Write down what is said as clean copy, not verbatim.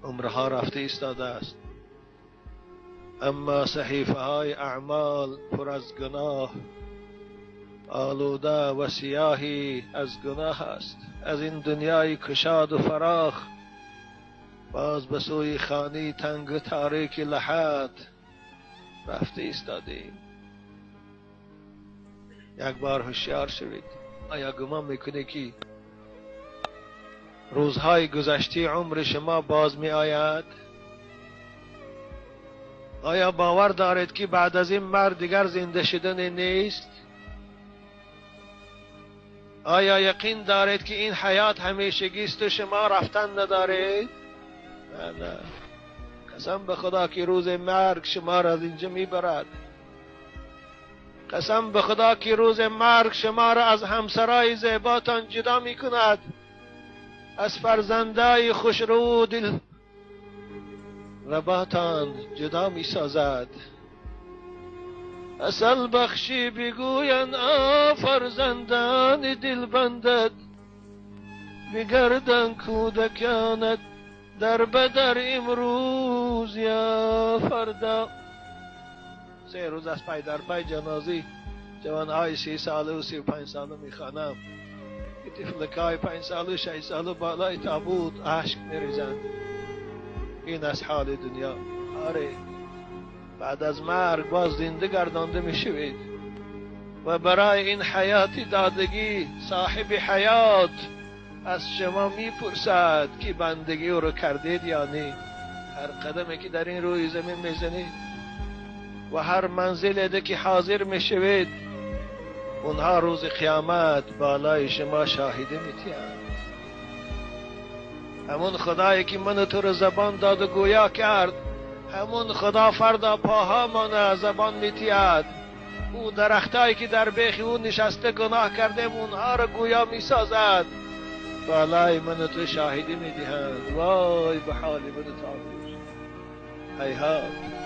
عمرها رفته ایستاده است، اما صحیفه های اعمال پر از گناه، آلوده و سیاهی از گناه است. از این دنیای کشاد و فراخ باز به سوی خانه تنگ و تاریک لحد رفته ایستادیم. یک بار هوشیار شوید. آیا گمان میکنه که روزهای گذشته عمر شما باز می آید؟ آیا باور دارید که بعد از این مرد دیگر زنده شدن نیست؟ آیا یقین دارید که این حیات همیشگی است و شما رفتن ندارید؟ نه نه، قسم به خدا که روز مرگ شما را از اینجا میبرد. قسم به خدا که روز مرگ شما را از همسرای زیباتان جدا میکند، از فرزندای خوشرو دل رباتان جدا میسازد. اصل بخشی بگویند آ فرزندان دل بندد، بگردن کودکانت در بدر امروز یا فردا. 3 روز از پای در پای جنازی جوانهای 30 ساله و 35 ساله میخوانم که طفلکای 5 ساله و 6 ساله بالای تابوت اشک میریزند. این از حال دنیا. آره، بعد از مرگ باز زنده گردانده میشوید و برای این حیات دادگی صاحب حیات از شما میپرسد که بندگی او رو کردید یا نه. هر قدمی که در این روی زمین میزنید و هر منزل که حاضر میشوید، اونها روز قیامت بالای شما شاهده میتیند. همون خدایی که من تو رو زبان داد و گویا کرد، همون خدا فردا پاهامان زبان میتید. او درختایی که در بیخ او نشسته گناه کردیم اونها رو گویا میسازد. بالای من تو شاهدی میدهند. وای به حال من تو. هیهات.